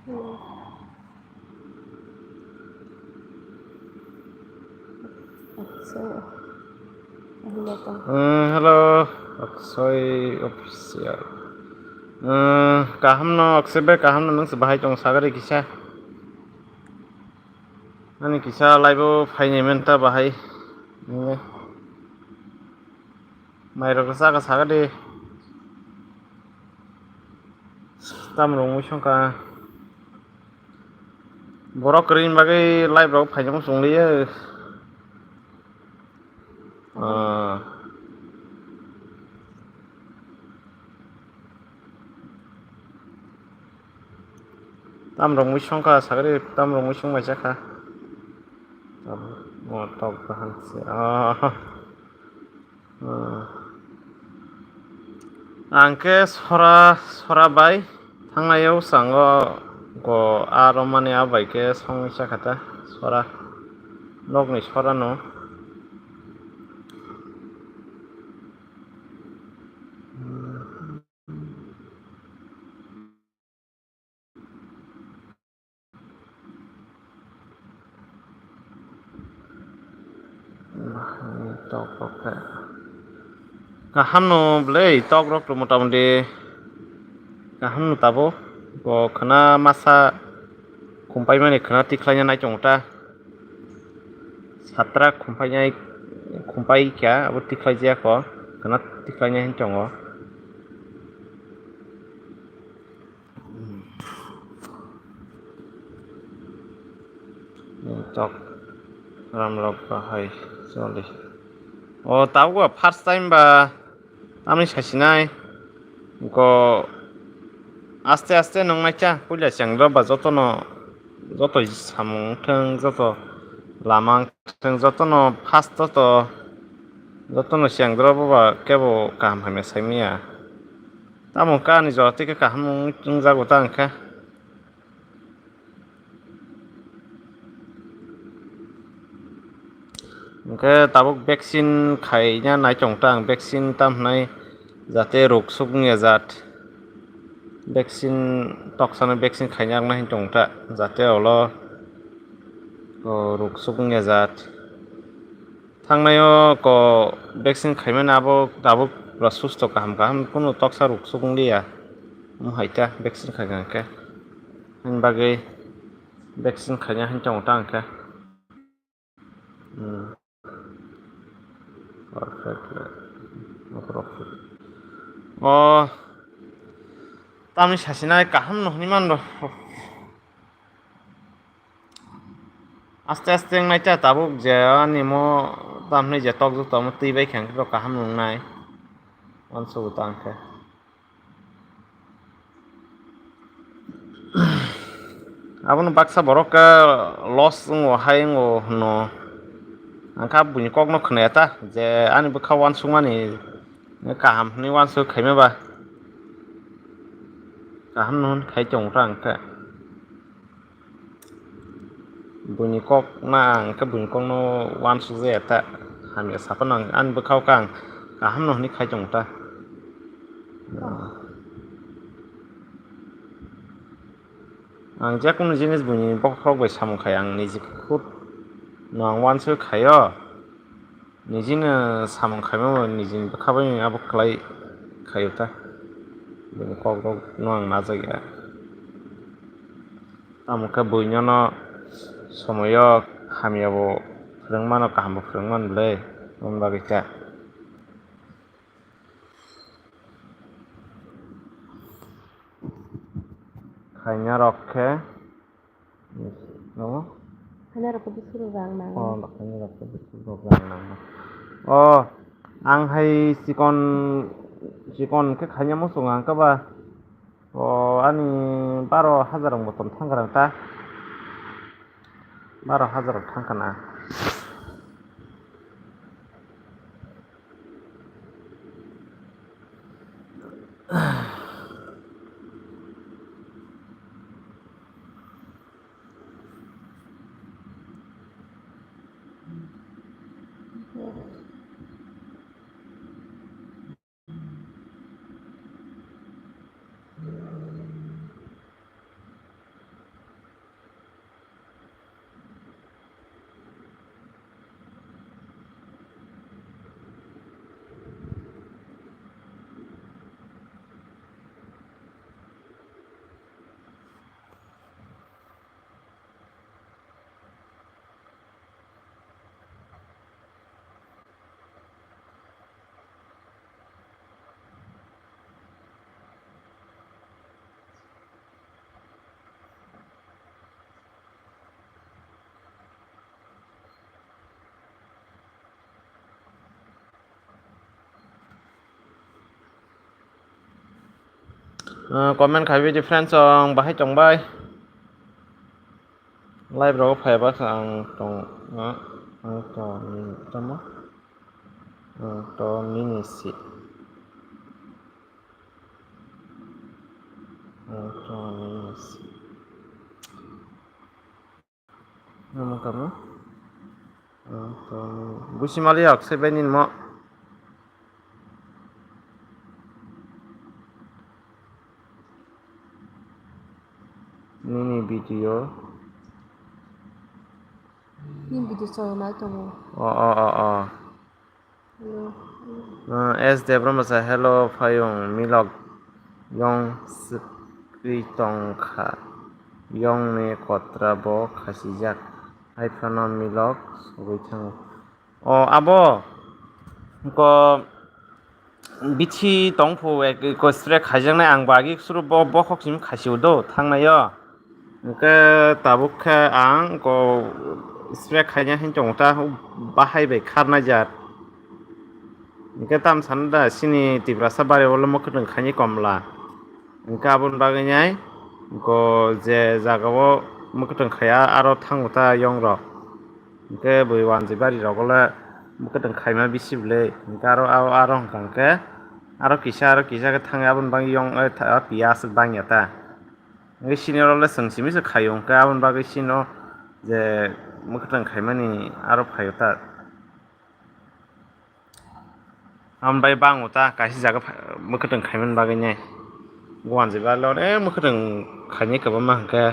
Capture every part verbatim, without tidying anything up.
Akshay. Hello. Uh, hello, Akshay Official. Uh, kaham no, Akshay bai, kaham no, nung se bahai tong sagari kisa. Ani kisa live o phaini menta bahai. Nini. Mai rok saka saka di. Tam rong wi songka. Borok kwrwini bagwi live rok phaijak muchung liya. Ah. Tam rong wi songka sagri, tam rong wi song mai jakha. Mo tok bahan se. Ah. Hmm. Ang khe sora, sora bai thangnai o sango go aro mani a bai khe songwi sakha ta sora nokni sora no. Tok rok khe kaham no bwlai, tok rok to mota moti kaham no tabuk. Bo khwna masa khum paimani khwna tikhlaina nai tongo ta. Satra khum painai, khum pai kha, abo tikhlai jaya kho, khwna tikhlainai hin tongo. Tok ram rok bahai choli. O tabuk first time ba tamni sasinai go aste aste nong naikha puila cheng rok ba jotono joto samung thang joto lama thang jotono first joto jotono cheng rok ba kebo kaham hamya saimaya. Tamo kani jora tike kaham wng jago ta hwnkhe. Hwnkhe tabuk vaccine khaina nai tong ta ang, vaccine tam hwnai jate rok suk wngya jat. Vaccine toksano vaccine khaina nai tong ta jate olo o rok suk wngya jat. Thangnai o ko vaccine khaimani abo tabuk pura susto kaham kaham kunu toksa rok suk wng liya. Omo hai ta vaccine khaikha hwnkhe. Ani bagwi vaccine khaina hin tongo ta hwnkhe. Hmm. Perfect. O tamni sasinai kaham no hinwi mano. Aste aste wng nai ta tabuk je ani mo tamni je tok jok tongmo twi bai khe hwnkhe kaham nung nai. Uansukgo ta hwnkhe. Abono baksa borok khe loss wngo hai wngo hwno. Ang kha buini kokno khwnaya ta je ani bwkha uansukmani kaham hwnwi uansuk khaima ba. Kaham no hwn khai tongo ta ang khe. Buini kok na ang khe buini kok no uansuk jaya ta hamya saphano ang ani bwkha o khe ang kaham no hwnwi khai tongo ta. Ang je kunu jinis buini bokhorok bai samung khai ang niji khud no ang uansuk khaio. Nijini samung khaima bo nijini bwkha bai abo khlai khaio ta. Bini kok rok no ang najak ya. Tamo khe buino no somoyo hamya bo phwrwng mano, kaham bo phwrwng mano bwle, aboni bagwi khe. Khaina rok khe. Namo? Khaina rok khe bwswk rang nang. Oh, khaina rok khe bwswk rang nang. Oh, ang hai chikon, chikon khe khaina muchung ang khe ba. Oh, ani baro hajar rok bo tong thang kha ta. Baro hajar rok thang kha na. Ah, comment khai video friends, ang bahai tong bai. Live rok phai ba kha ang tong, ah, ang tong, tamo? Ang tong nini si. Ang tong nini si. Namo kamo? Ang tong nini. Busi mali yok, se bai nini mo. Nini video. Nini video chwng nai tongo. O, o, o, o. Hello. Uh, S Debra masa, hello, phayung, milok, yong, sikri tongkha, yong ni kotra bo khasijak, hai phano milok, sogwi thango. O, abo, ko, bithi tongphu, ek, ko spray khaijaknai ang bagi suru bo, bokhok simi khasio do, thangnaio. Hwnkhe tabuk khe ang ko spray khaina hin tongo ta, bahai bai kharnai jat. Hwnkhe tam sana da chini Tiprasa bari o le mwkhwtwng khaini komla. Hwnkhe aboni bagwi nai ko je jaga o mwkhwtwng khaiya aro thango ta yong rok. Hwnkhe bui wanjwi bari rogo le mwkhwtwng khaima bisi bwle. Hwnkhe aro, aro, aro hwnkha hwnkhe aro kisa, aro kisa khe thangwi aboni bagwi yong, eh, tha-, piya aswk bangya ta. Hwnkhe sini oro le chwng simi se khaio, hwnkhe aboni bagwi sino je mwkhwtwng khaimani aro phaio ta. Aboni bagwi bango ta kaisa jaga pha-, mwkhwtwng khaimani bagwi nai. Wanjwi ba le ore mwkhwtwng khainai kwbangma hwnkhe.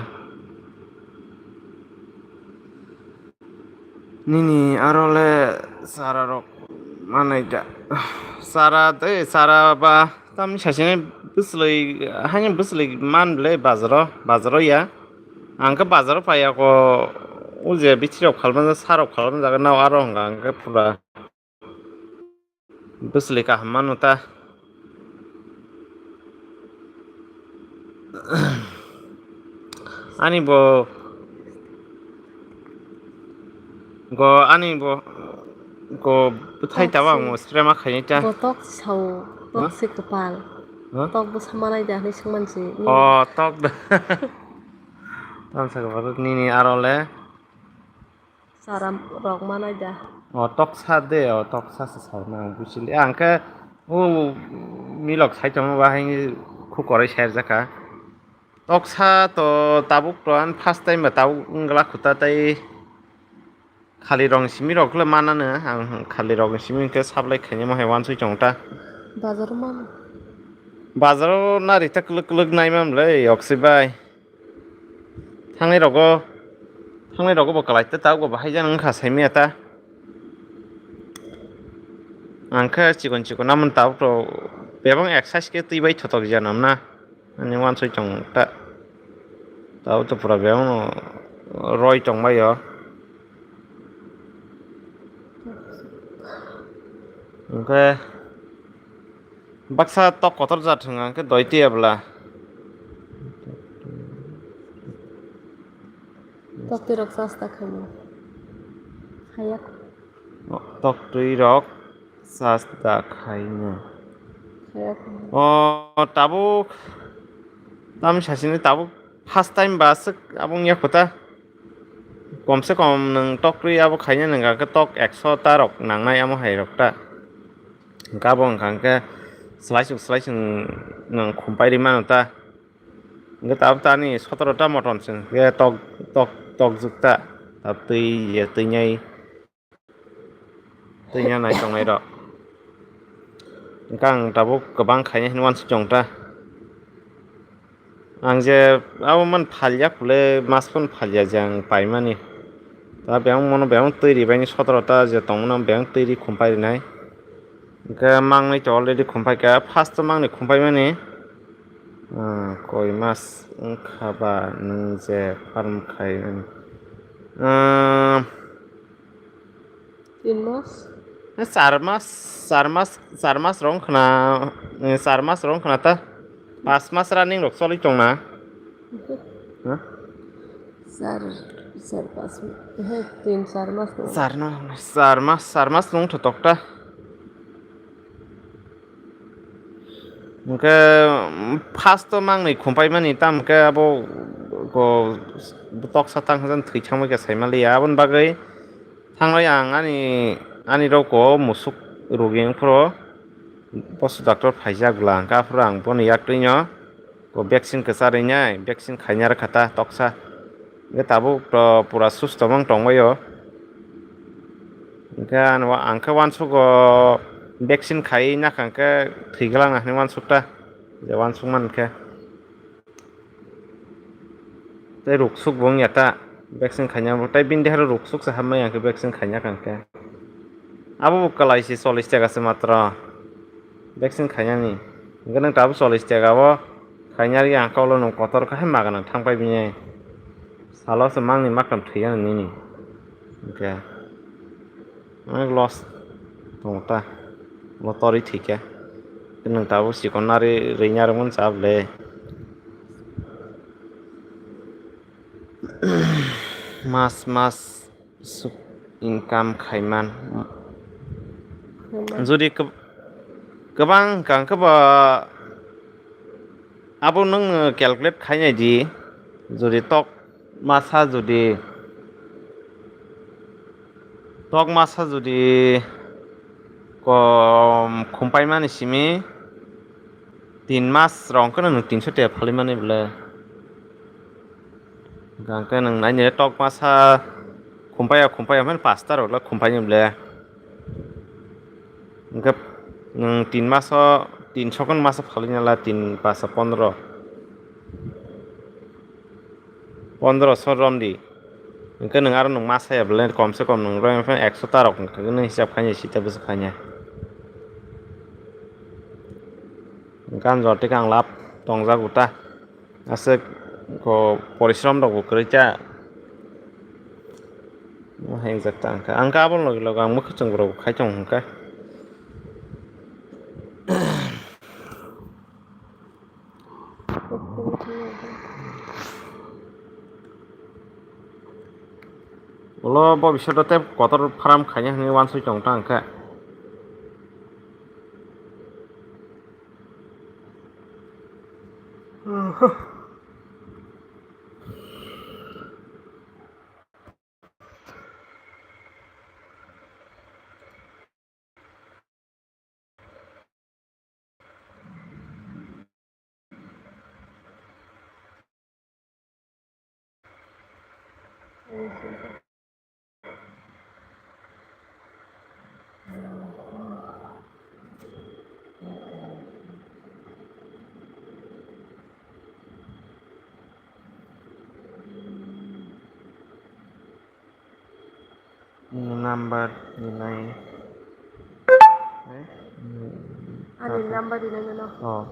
Nini aro le chara rok manai da. Chara tei chara ba tamni sasini bwswlwi, haini bwswlwi man bwle bazaro, bazaro ya. Ang khe bazaro paiya ko, o je bithi rok khalmani, sa rok khalmani jaga nao aro hwnka ang khe pura. Bwswlwi kaham mano ta. Ani bo, go ani bo, go bwthai tabang mo spray ma khaini ta. Botok sao, tok se kwpal. Tok bo sama nai da hinwi swngman se. O tok da. Tamsa kwpal nini aro le. Chara rok manai da. O toksa de, o toksa se sao na ang buchili. Ang khe o milok sai tongma bahai khukoroi sai rwjak kha. Toksa to tabuk to ang first time ba tabuk wngla khuta tei khali rong simi rok le manano ang khali rong simi khe sablai khaini mo hai wansoi chong ta. Bazar o mano. Bazar o nari ta kwlwk kwlwk nai mam le yoksi bai. Thangnai rogo, thangnai rogo bo kwlai ta tabuk bo bahai jani wngkha saimaya ta. Ang khe chikon chikon amoni tabuk rok bebak exercise khe twi bai thotok ya nam na. Ani wansoi tong ta. Tabuk to pura bebak no roi tong bai o. Hwnkhe baksa tok kotor jat hwnka hwnkhe doi twi ebla. Tok twi rok chasta khaino. Khaya. O, tok twi rok chasta khaino. Khaya. O, tabuk. Tam sasini tabuk first time ba aswk abo wngya kho ta. Kom se kom nwng tok twi abo khaina nwng khe tok ekso ta rok nangnai amo hai rok ta. Hwnkhe abo wngkha hwnkhe swlaichwng swlaichwng nwng khumpai rwi mano ta. Hwnkhe tabuk tani sotoro ta motom se hwnkhe tok, tok, tok jwk ta. Tabuk twi ye twi nai. Twi ya nai tongnai rok. Hwnkhe ang tabuk kwbang khainai hinwi wansuk chong ta. Ang je abo man phalya phule mas phano phalya je ang paimani. Ta bebak mono bebak twi ribaini sotoro ta je tongmano bebak twi ri khumpai rinai. Hwnkhe mangnwi to already khumpai kha, first o mangnwi khumpai mani. Ah, koi mas wngkha ba nwng je farm khai mani? Ah, Tin mas? Eh, char mas, char mas, char mas rok wngkha na, eh, char mas rok wngkha na ta. Pas mas running rok choli tong na. Ha? Char, char, pas, eh, tin, char mas no. Char no, char mas, char mas nung thotok ta. Hwnkhe, mm, first o mangnwi khumpai mani, tamo khe abo ko toksa tang thwi thangbai khe sai manliya. Aboni bagwi thanglai ang ani, ani rok o musuk rogi wngphuru posu doctor phaijak bwla, hwnkhe aphuru ang bono yaktwino ko vaccine kwcharwi nai, vaccine khaina rwkha ta toksa. Hwnkhe tabuk to pura susto mang tongbaio. Hwnkhe ano ang khe uansugo vaccine khaiwi nakha hwnkhe thwi glak na hinwi uansuk ta, je uansuk man khe. Tei ruksuk bo wngya ta vaccine khaina bo, tei bini deha rok ruksuk se hamya hwnkhe vaccine khaina kha hwnkhe. Abo bo kwlai se chollish taka se matro vaccine khainani. Hwnkhe nwng tabuk chollish taka o khaina rwya hwnkhe ulo nwng kotor khe hai magwnang thangpai bini. Salo se mangni maktam thwiyano nini. Hwnkhe. Onek loss tongo ta. Bo torwi thwikhe. Nwng tabuk chikon nari rwina rwmani chap le. Mas mas suk income khaiman. Jodi kwb-, kwbang wngkha hwnkhe bo abo nwng calculate khainai di. Jodi tok masa jodi, tok masa jodi kom khumpai mani simi tin mas rok hwnkhe nwng tinso taka phalwi mani bwle. Hwnkhe nwng nainai tok masa khumpai ya, khumpai ya, hwnkhe pasta rok le khumpai ni bwle. Hwnkhe nwng tin maso, tinso khe masa phalwi nala, tin pasa pondro. Pondro so rom di. Hwnkhe nwng aro nwng ma saya bwle, kom se kom nwng rw phano ekso ta rok hwnkhe nwng hisab khainai sita bwswk khainai. Hwnkhe ang jora tei khe ang lab tongjago ta. Aswk ko porishrom rok bo kwrwi ta. Mo hai wngjak ta hwnkhe. Ang khe aboni loge loge ang mwkhwtwng borok bo khai tongo hwnkhe. Ulo bobishoto tei kotor farm khaina hinwi uansuk tongo ta hwnkhe. Number rinai. Eh? Ani number rinai nono. Oh.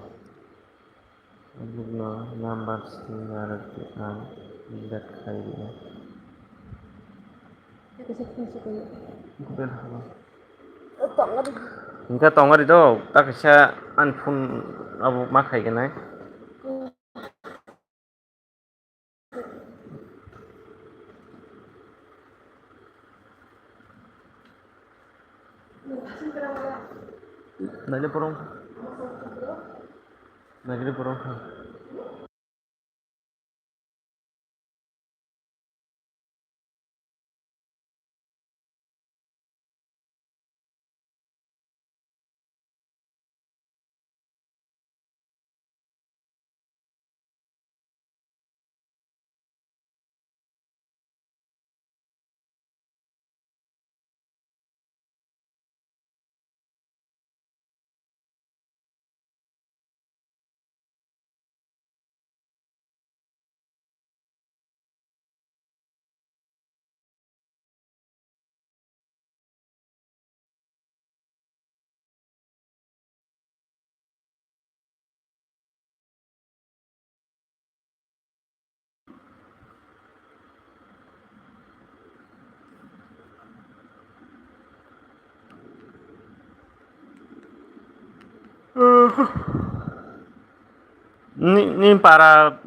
Bukno number sini narwk di ang delete khai di. Hwnkhe tongo di do, ta kaisa ani phone abo ma khai gwnai. Naile borok, naile borok. Ni, ni para.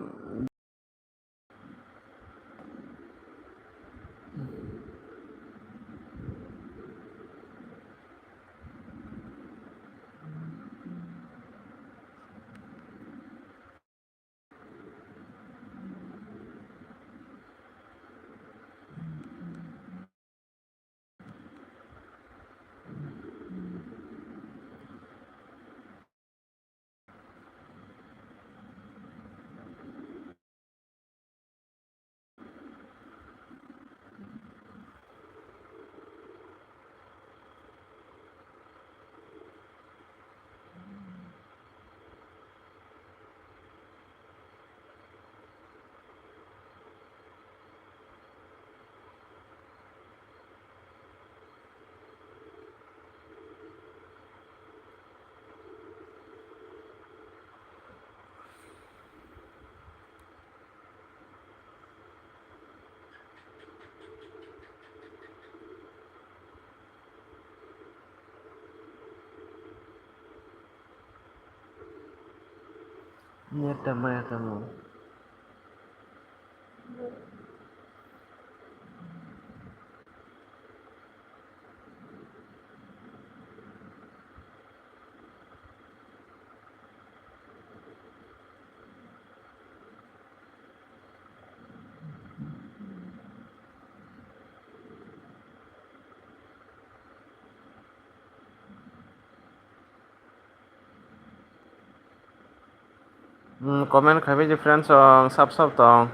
Net ta maya tamo. Hmm, comment khai bai di friends, ang sap sap tong.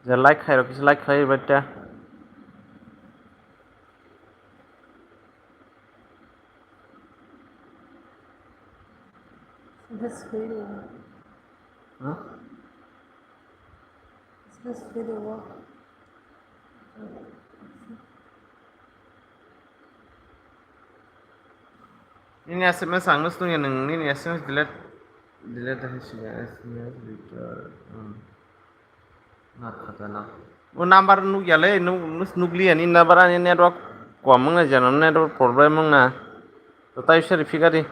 Je like khai rok kisa like khai bai ta. This video. Huh? This video. Nini S M S ang nung ya, nung nini S M S delete, delete hai sini S M S delete, hmm. Na khata na. O number nuk ya le, nuk, nuk, nukliya ni number ani network kom wng na jana network problem wng na. To tai sari figari.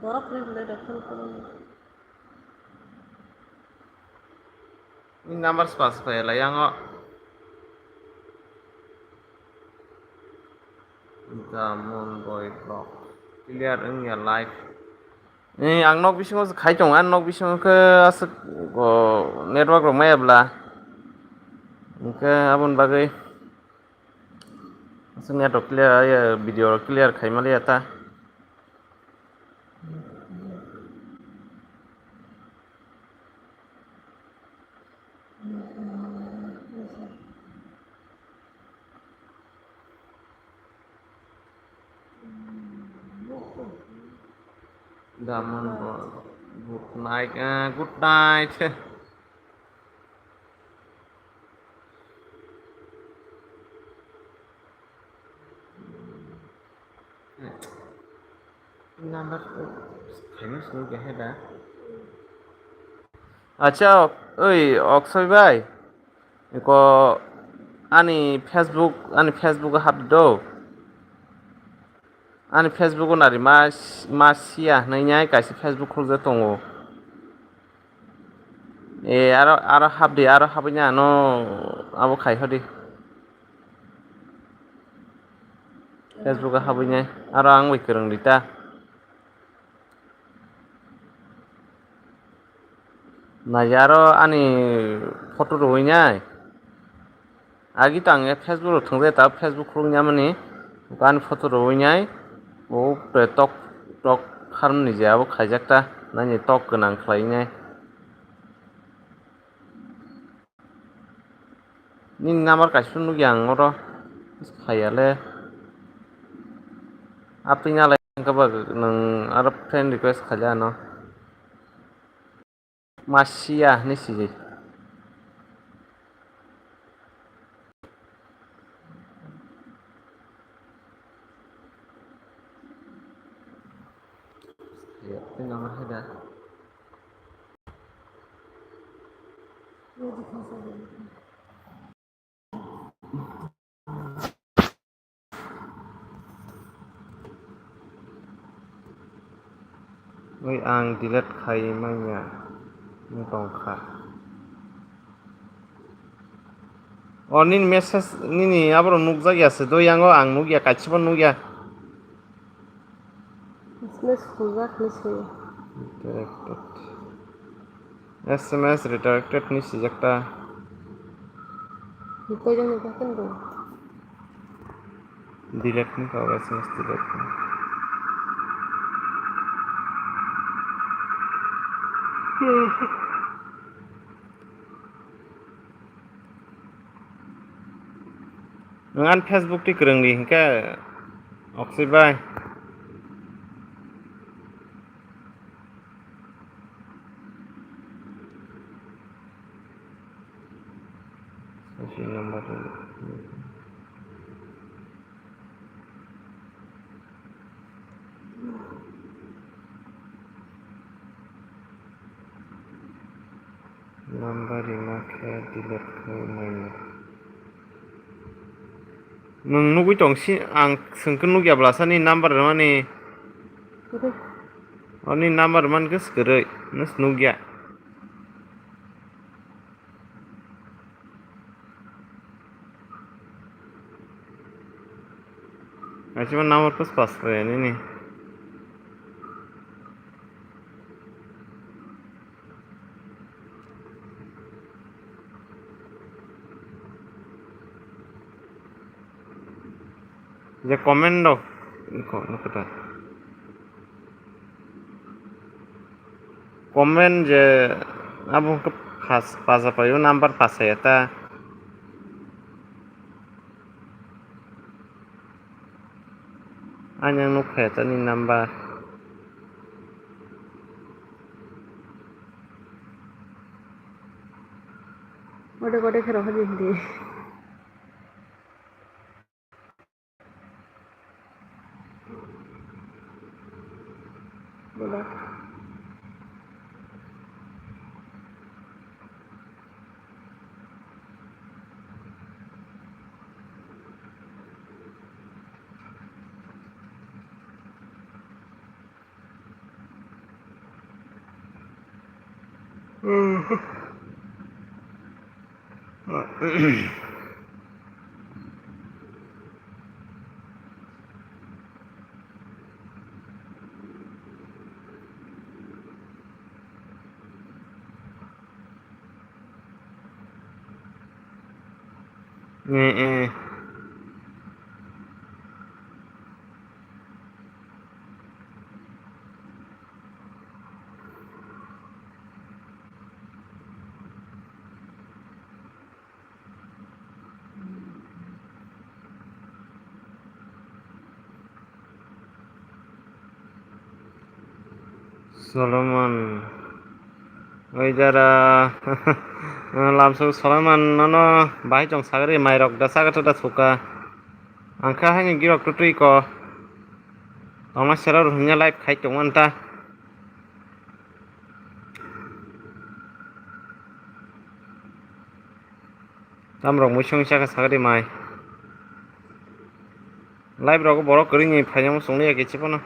Borok ni belai da phone call. Ni number spa spa ya la yang o. Jamon boy block. Clear wng ya live. Ni ang nok bisingo se khai tong, ang nok bisingo khe aswk o network rok maya bla. Hwnkhe aboni bagwi aswk network clear, ya video rok clear khai maliya ta. Damon bo, good night, eh, good night. Number, famous ni kaheda. Acha, oi, Oksoi bai. Iko ani Facebook, ani Facebook hap do. Ani Facebook nari ma, ma siya hwnwi nyai kaisa Facebook khulukjak tongo. E, aro, aro hap di, aro habwi nya ano abo khai hodi. Facebook o habwi nyai, aro ang bai kwrwng di ta. Nai aro ani photo rwui nai. Agi to ang Facebook rok thwngjai ta, Facebook khuluk nyamani. Ani photo rwui nai. O tok tok harmoni je abo khaijak ta. Nani tok gwnang khlai nai. Nini number kaisa nukya ang oro. Khaya le. Apni nalai hwnkhe ba nwng aro friend request khaili ano. Masiya hinwi sijai. Tei nama hai da. Oi, ang delete khai manya wng tong kha. O nini message nini aboro nukjak ya se do yango, ang nukya, kaichibw nukya. S M S khuljakni se. Redirected. S M S redirected ni sijak ta. Ni koi jang ni jaken do. Delete ni kau S M S delete ni. Nwng ani Facebook twi kwrwng di hinkhe Oksai bai. Sisi number. Number rima khe delete khai manya. Nwng nugwi tong si, ang swngkhe nukya bwlasa ni number rwmani. Kwrwi. Oni number rwmani khe swkwerwi, nws nukya. Achi ma number khe pas khe nini. Je comment rok, comment je abo hwnkhe pas, paja paio number pasaya ta. Ani ang nukha ya ta ni number. Gode gode khe rohor di hindi. Bolo. Eh, eh. Solomon. Oi jara. Lamsok Solomon nono bahai chong sagri mairok da sagatha da suka. Angkha haini girok tutui ko. Tongma serok hwnya live khai tongmanta. Tamrok muisung saka sakari mai. Live rogo borok kwrwini phaiyamo chwngli ya kichi phano.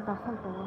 Dakhal tongo.